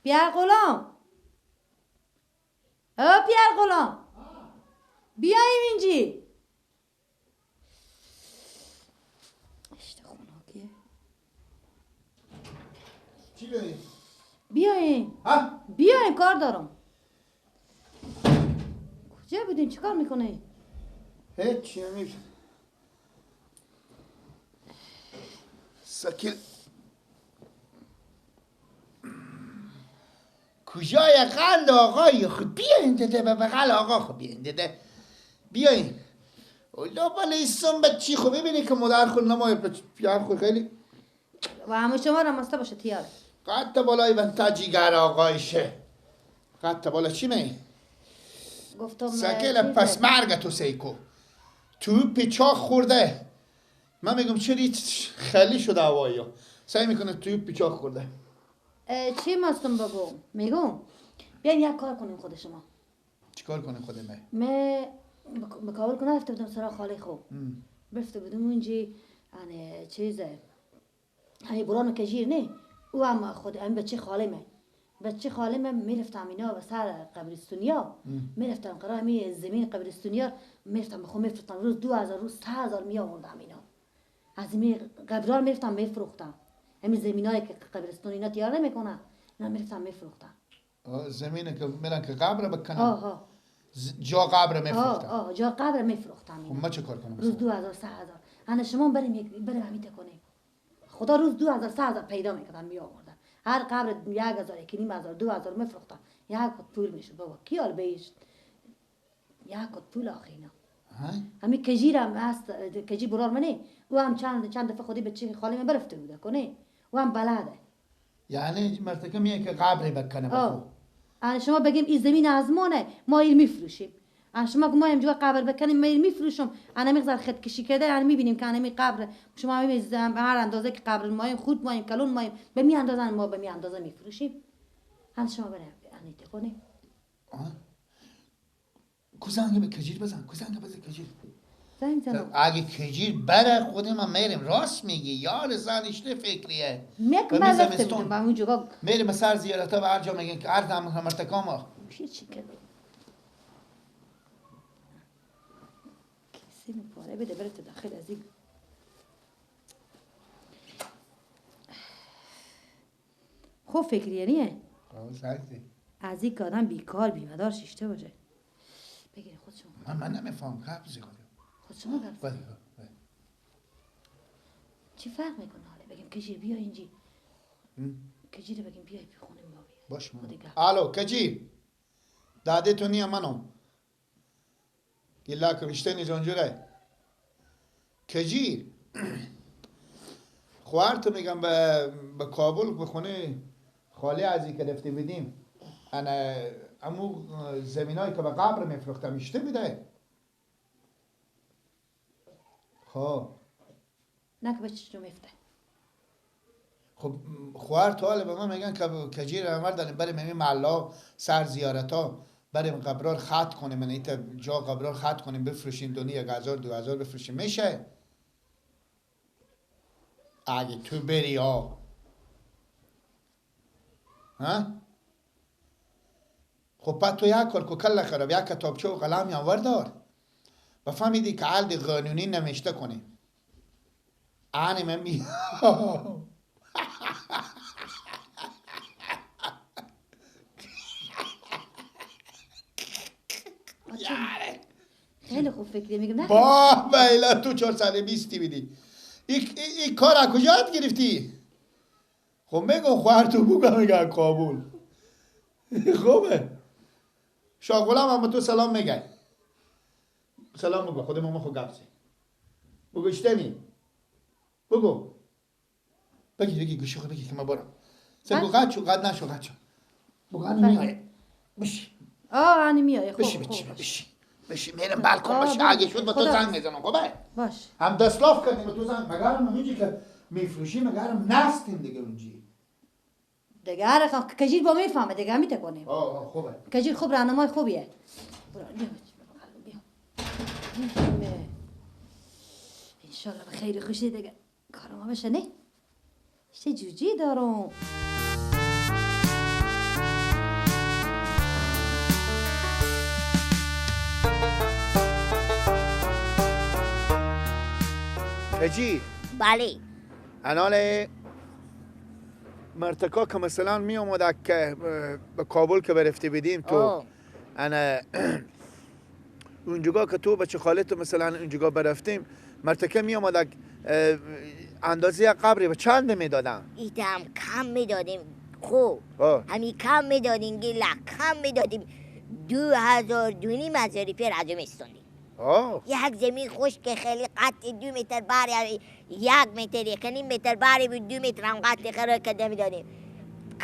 پیر غلام، او پیر غلام، بیاییم اینجی. اشت خوناکیه. چی بیاییم؟ بیاییم. ها؟ بیاییم کار دارم. کجا بودیم؟ چیکار میکنی؟ هیچی امیر. سکیل کجای قند آقای خود بیاین دده به بغل آقا خود بیاین دده بیاین. اولا بالا به چی خود ببینی که مادر خود نمای پیار خود خیلی و همه شما را مسته باشه تیار قد بالای من جیگر آقایشه قد بالا چی می؟ گفتم سکیل پس مرگ تو سیکو تو پیچاق خورده. من میگم چرا خیلی شده هوایی ها سعی میکنه توی پیچاق خورده. چی ماستم بابا؟ میگم بیاین یک کار کنیم خود شما. چیکار کنیم خود من؟ من به کابل کنه رفته بودم سراغ خاله خوب. رفته بودم اونجی یعنی چیزه همین بران کجیر نه او هم خود همین بچه خاله من بچه خاله من میرفتم اینا به سر قبرستونیا میرفتم قرار همین زمین قبرستونیا میرفتم به خود میفروختم روز 2000 روز 3000 می آوردم اینا از این قبرار میرفتم میفروختم همین زمینایی که قبرستون اینا تیار نمیکنن اینا میرفتم میفروختم. زمینه که میرن که قبر بکنن. آها جا قبر میفروختم. آه جا قبر میفروختم. خب ما چه کار کنم؟ روز 2000 3000 انا شما بریم همین کنیم. خدا روز 2000 3000 پیدا میکردم می آوردم. هر قبر 1000 1.5 هزار 2000 میفروختم. یک پول میشد بابا کیال بهش یک پول آخه اینا. همین کجیر هم هست کجیر برار منه او هم چند دفعه خودی بچه خاله من برفته بوده کنه او هم بلده. یعنی مرتکه میه که قبری بکنه بخو. یعنی شما بگیم این زمین از مانه ما این میفروشیم. یعنی شما ما اینجا قبر بکنیم ما این میفروشم. انا میگذار خط کشی کرده یعنی میبینیم که انا قبر شما میزم هر اندازه که قبر مایم خود مایم کلون مایم به می اندازن ما به می اندازه میفروشیم. یعنی شما بریم یعنی تکنیم. کو زنگ به کجیر بزن، کو زنگ بزن کجیر. زنگ زنم. اگه کجیر بره خود من میرم. راست میگی یار زنش فکریه. میک من رفته بودم با اونجا میرم سر زیارت ها و هر جا میگن که هر دم مرتکام چی کرد؟ کسی میپاره بده بره داخل از این خوب فکریه نیه؟ از این که آدم بیکار بیمدار شیشته باشه. بگیره خود شما. من نمیفهم قبضی خودم. خود شما قبض. چی فرق میکنه حالا بگیم کجیر بیا اینجی. کجیر بگیم بیای بی خونه ما بیا. باش. الو کجیر. داده تو نیا منم. گلا که بیشتر جانجوره. کجیر. خواهر تو میگم به کابل به خونه خاله ازی که رفته بودیم. انا امو زمینایی که به قبر میفروختم میشته بوده. خب نه که به چشم میفته. خب خواهر تو حالا به من میگن که کجیر امر داریم بریم همین محلا سر زیارت ها بریم قبرار خط کنیم، من ایتا جا قبرار خط کنیم بفروشیم دونی 1000 2000 بفروشیم میشه؟ اگه تو بری ها ها؟ خب بعد تو یک کار کو کل خراب یک کتابچه و قلم یا وردار و فهمیدی که عقد قانونی نوشته کنی. آنی من می خیلی خوب فکری میگم نه با ایلا تو 420 بیدی این کار از کجا گرفتی؟ خب میگم خواهر تو بگم میگم کابل. خوبه شاه غلام هم تو سلام میگه. سلام بگو خود ماما خود گفت بگو اشتنی بگو بگی بگی گوشی خود بگی که من برم سگو قد شو قد نشو قد شو بگو انی میایه بشی آه انی میایه خوب بشی بشی بشی بشی میرم بالکن بشی اگه شد با تو زنگ میزنم خوبه باش هم دستلاف کردیم با تو زنگ مگرم اونجی که میفروشی مگرم نستیم دیگه اونجی دیگه هر کجیر با میفهمه دیگه همی تکنیم. آه خوبه کجیر خوب راهنمای خوبیه. برو بیا بیا انشالله به خیر خوشی دیگه کارم بشه. نه چه جوجی دارم. کجی؟ بله. انال مرتکا که مثلا می اومد که به کابل که برفته بدیم تو انا اونجا که تو بچه خالت مثلا اونجا برفتیم مرتکه می اومد اندازه قبری به چند میدادن؟ ایدم کم میدادیم خوب. همی کم میدادیم گیلا کم میدادیم 2000 2,500 روپیه از میستوندیم. یک زمین خشک خیلی قطع 2 متر باری 1 متر 1.5 متر باری بود 2 متر هم قطع قرار کرده میدادیم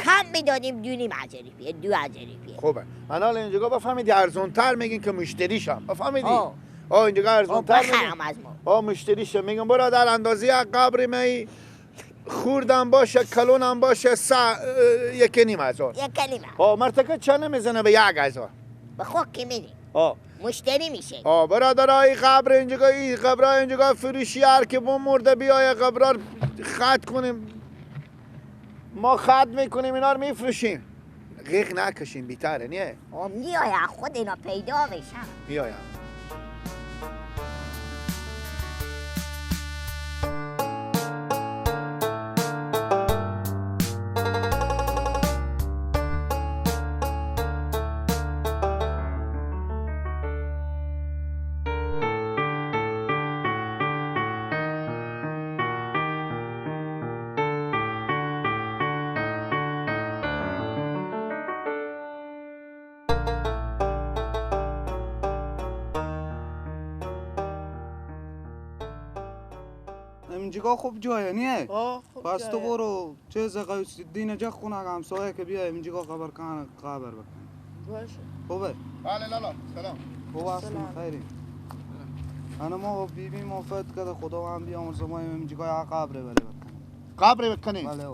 کم میدادیم 2,500 روپیه 2,000 روپیه. خوبه من اینجا بفهمیدی ارزون تر میگین که مشتریشم بفهمیدی؟ اینجا ارزون تر میگین از ما. مشتریشم میگم برادر اندازه یک قبر می خوردم باشه کلونم باشه 1,500 1,500. مرتکه چند میزنه به 1,000 به خود که میدیم مشتری میشه. برادرای قبر اینجا این قبرای اینجا فروشی هر که مرده بیای قبرار خط کنیم ما خط میکنیم اینا رو میفروشیم غیق نکشیم بیتره نیه؟ میآید خود اینا پیدا میشن میآیم. اینجا خوب جایه نیه؟ پس تو برو چیز قیوس دین جا خونه همسایه که بیایم اینجا خبر کن قبر بکن. باشه. خوبه؟ بله لالا سلام. خوب هستیم خیری. انا ما بیبی ما فوت کرده خداوند بیامرزه ما اینجا قبر بره بکنیم. قبر بکنیم؟ بله.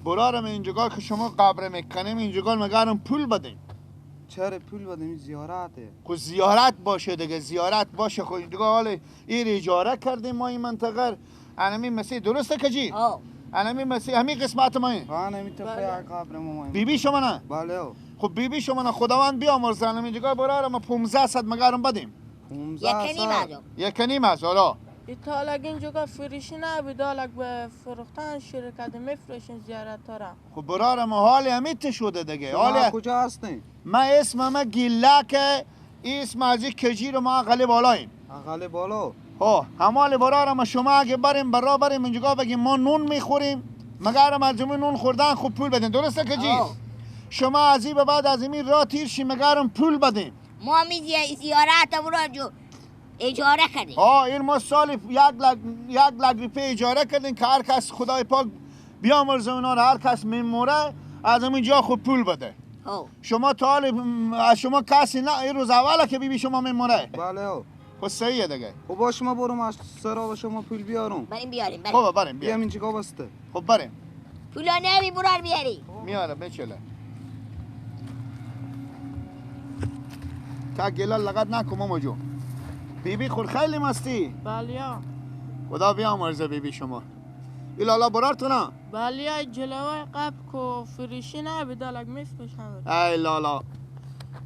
برارم اینجا که شما قبر میکنیم اینجا مگرم پول بدیم. چرا پول بدیم؟ زیارته. خب زیارت باشه دیگه زیارت باشه. خب اینجا حال این اجاره کردیم ما این منطقه انمی مسیح درسته کجی؟ انمی مسیح همین قسمت ما این. انمی تفریح قبر ما. بیبی شما نه؟ بله. خب بیبی شما نه خداوند بیامرزه انمی جگاه برارم ما 1500 مگرم بدیم. 1500 1,500. ایتا لگ اینجا فروشی نبود لگ به فروختن شرکت میفروشین زیارت ها را. خب برارم حال همیت شده دیگه. حال کجا هستین؟ من اسم ما گیلک اسم از کجی رو ما اقل بالاییم. اقل بالا. همال برارم شما اگه بریم برا بریم اینجا بگیم ما نون میخوریم مگرم از نون خوردن خوب پول بدین درسته کجی؟ شما از این به بعد از این را تیر شیم مگرم پول بدین. ما می زیارت برا اجاره کردیم. این ما سال 1 لک روپیه اجاره کردیم که هر کس خدای پاک بیامرزه اونا رو هر کس میموره از اینجا خوب پول بده. شما تا حال از شما کسی نه این روز اوله که بیبی شما میموره. بله. خب صحیحه دیگه. خب باش ما برم از سرا شما پول بیارم. بریم بیاریم. خب بریم بیاریم. اینجا بسته. خب بریم. پولا نمی برار بیاری. میارم بچله. تا گلا لغت نکن ماما جون. بیبی خود خیلی مستی. بله. خدا بیامرزه بیبی شما. ایلالا برار نه؟ بله جلوه قبل کو فروشی نبود لگ میفروشم. ای لالا.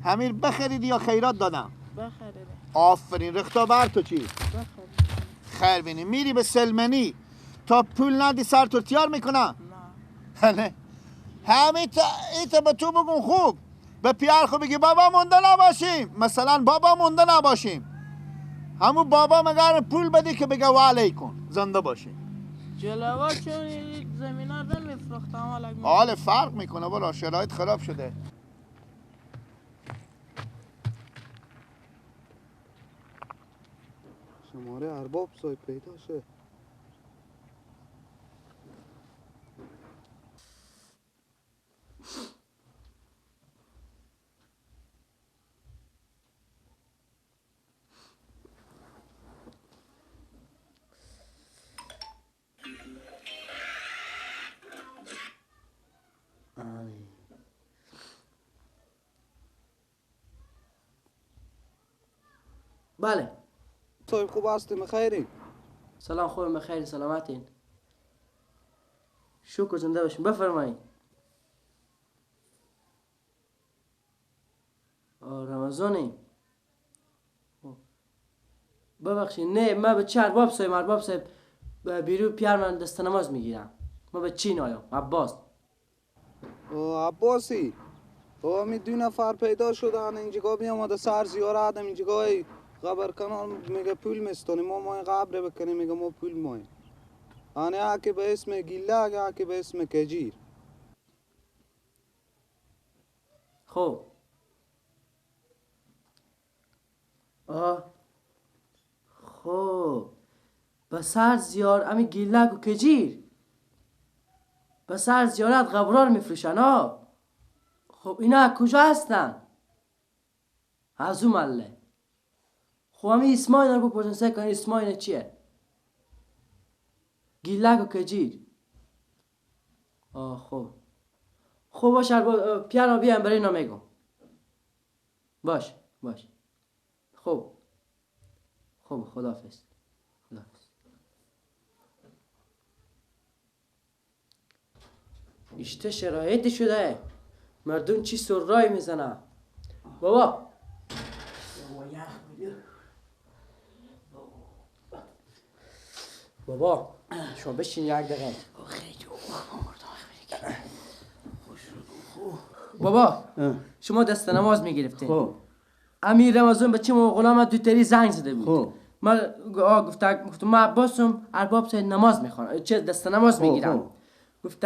همیر بخریدی یا خیرات دادم؟ بخریدم. آفرین رختا بر تو چی؟ بخیر. خیر بینی میری به سلمنی تا پول ندی سر تو تیار میکنم؟ نه. نه همین تا به تو بگون خوب به پیار خوب بگی بابا مونده نباشیم مثلا بابا مونده نباشیم همون بابا مگر پول بدی که بگه و علیکم زنده باشیم. جلوه چون زمینا رو میفروختم. حال فرق میکنه برا شرایط خراب شده. شماره ارباب صاحب پیدا شد. بله صاحب خوب هستیم خیری؟ سلام خوبم بخیر سلامتین شکر زنده باشین بفرمایید. رمضانی ببخشید نه ما به چه ارباب صاحب بیرو پیار من دست نماز میگیرم. ما به چین آیم عباس. او عباسی او می دو نفر پیدا شدن اینجا بیامده سر زیارت اینجا قبر کنار میگه پول میستونیم ما این قبر بکنیم میگه ما پول ماییم. آنه که به اسم گیلک که به اسم کجیر. خب آه خب به سر زیار امی گیلک و کجیر به سر زیارت قبرار میفروشن ها. خب اینا کجا هستن؟ از اون مله. خب امی اسمای اینا رو بپرسن سعی کن اسمای اینا چیه؟ گیلک و کجیر. آه خب خب باش پیانو بیام برای اینا میگم. باش باش خب خب خداحافظ خداحافظ. اشته شرایطی شده مردم چی سرای میزنه بابا. بابا شما بشین یک دقیقه. بابا شما دست نماز میگرفتین. خب امیر رمضان بچه ما غلام دو تری زنگ زده بود. من گفتم من عباسم ارباب سید نماز میخوانم چه دست نماز میگیرم. گفت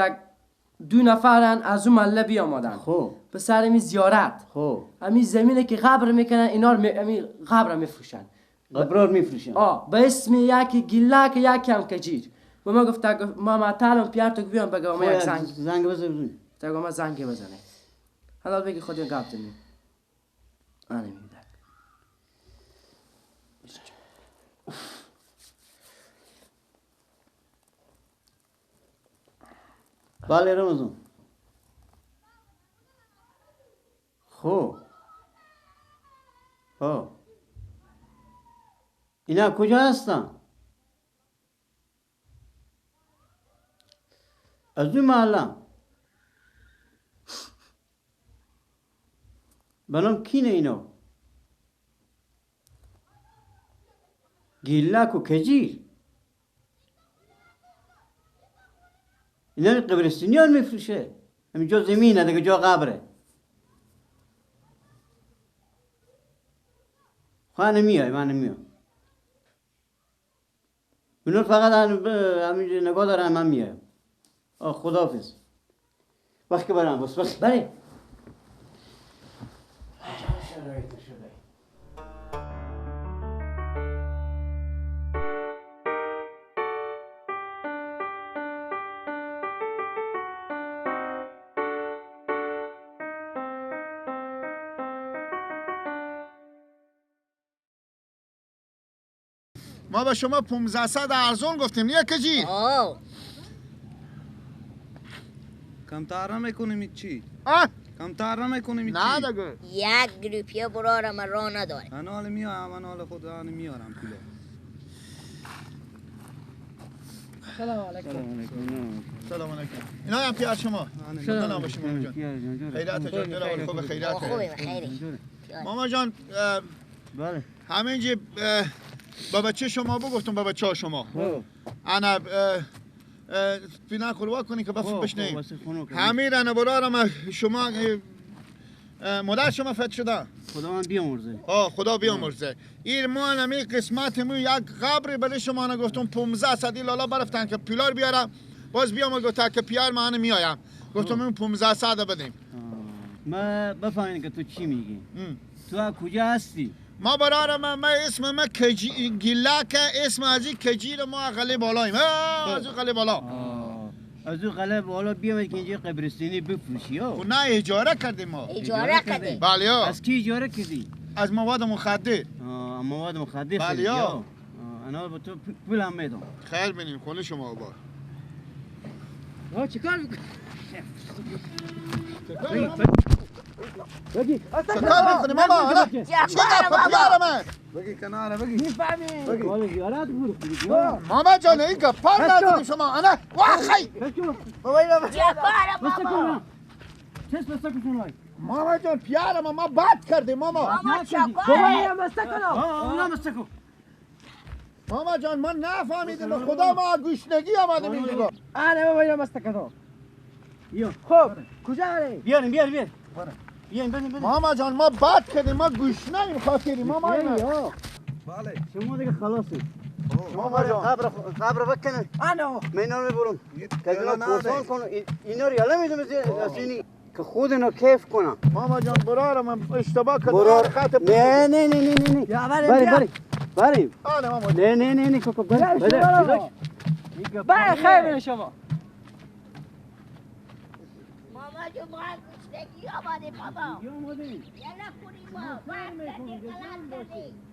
دو نفرن از اون مله بیامدن. خب به سر می زیارت. خب امی زمینه که قبر میکنن اینا رو امی قبر میفروشن. قبرار میفروشن. آه به اسم یکی گیلک یکی هم کجیر. و ما گفت ما معطلم پیار تو بیام بگم ما یک زنگ بزن. تا ما زنگ بزنه. حالا بگی خودت گپ زنی. آره میدم. بله رمضان. خب خب اینا کجا هستن؟ از اون محله. بنام کینه اینا؟ گیلک و کجیر. اینا قبرستانیان میفروشه. همینجا زمینه دیگه جا قبره. خانه میای من میام. اونا فقط همینجا نگاه دارن من میایم. آه خداحافظ. وقت که برم بس وقت. بله. ما به شما 1500 ارزون گفتیم نه کجی؟ آه کمتر نمیکنیم چی؟ آه کمتر نمیکنیم چی؟ نه دیگه یک روپیه برارم من راه نداره. من حال میایم من حال خود میارم پوله. سلام علیکم. سلام علیکم. اینا هم پیار شما. سلام شما جان. خیرات جان دل خوب خیرات. خوبه خیری. ماما جان بله همینجی با بچه شما بگفتم با بچه شما. انا فینا خلوا کنی که بف بشنیم. همین انا برارم شما مادر شما فت شده. خدا من بیامرزه. آه خدا بیامرزه. این ما همی قسمت مو یک قبر برای شما نگفتم 1500 لالا برفتن که پیلار بیارم. باز بیام گفت که پیار من میایم. گفتم اون 1500 بدیم. ما بفهمین که تو چی میگی. تو از کجا هستی؟ ما برارم ما اسم ما گیلک اسم از این کجیر ما غلی بالاییم. از اون غلی بالا. از اون غلی بالا بیامد که اینجا قبرستانی بفروشی ها. نه اجاره کردیم ما. اجاره کردیم. بله. از کی اجاره کردی؟ از مواد مخدر. مواد مخدر. بله. انا با تو پول هم میدم. خیر بینیم خونه شما بار. ها چیکار میکنی؟ بگی چیکار میکنی ماما؟ چیکار بابا؟ بگی کناره بگی. میفهمی؟ بگی زیارت بود. ماما جان این گپار نداریم شما انا واخی. بابا اینو بابا. چه بسته ماما جان پیار ما بد کردیم ماما. ماما چیکار؟ بابا اینو بسته کن. اونا بسته کن. ماما جان ما نفهمیدیم به خدا ما گوشنگی آمدیم اینجا. آره بابا اینا مست کدو. خب کجا آره؟ بیاریم بیاریم بیاریم. بیاریم بریم بریم. ماما جان ما بد کردیم ما گوشنگیم خاطریم ماما. بله شما دیگه خلاصی. ماما جان قبر بکنن. انا من اینا رو میبرم. که اینا پرسان کنم اینا رو یالا میدم از اینی که خود اینا کیف کنم. ماما جان برارم من اشتباه کردم. نه نه نه نه نه. بریم بریم بریم. آره ماما. نه نه نه نه کوکو بریم. بریم خیر شما. ماما جون ما گوشنگی آمده بابا. یالا کنیم ما. غلط کردیم.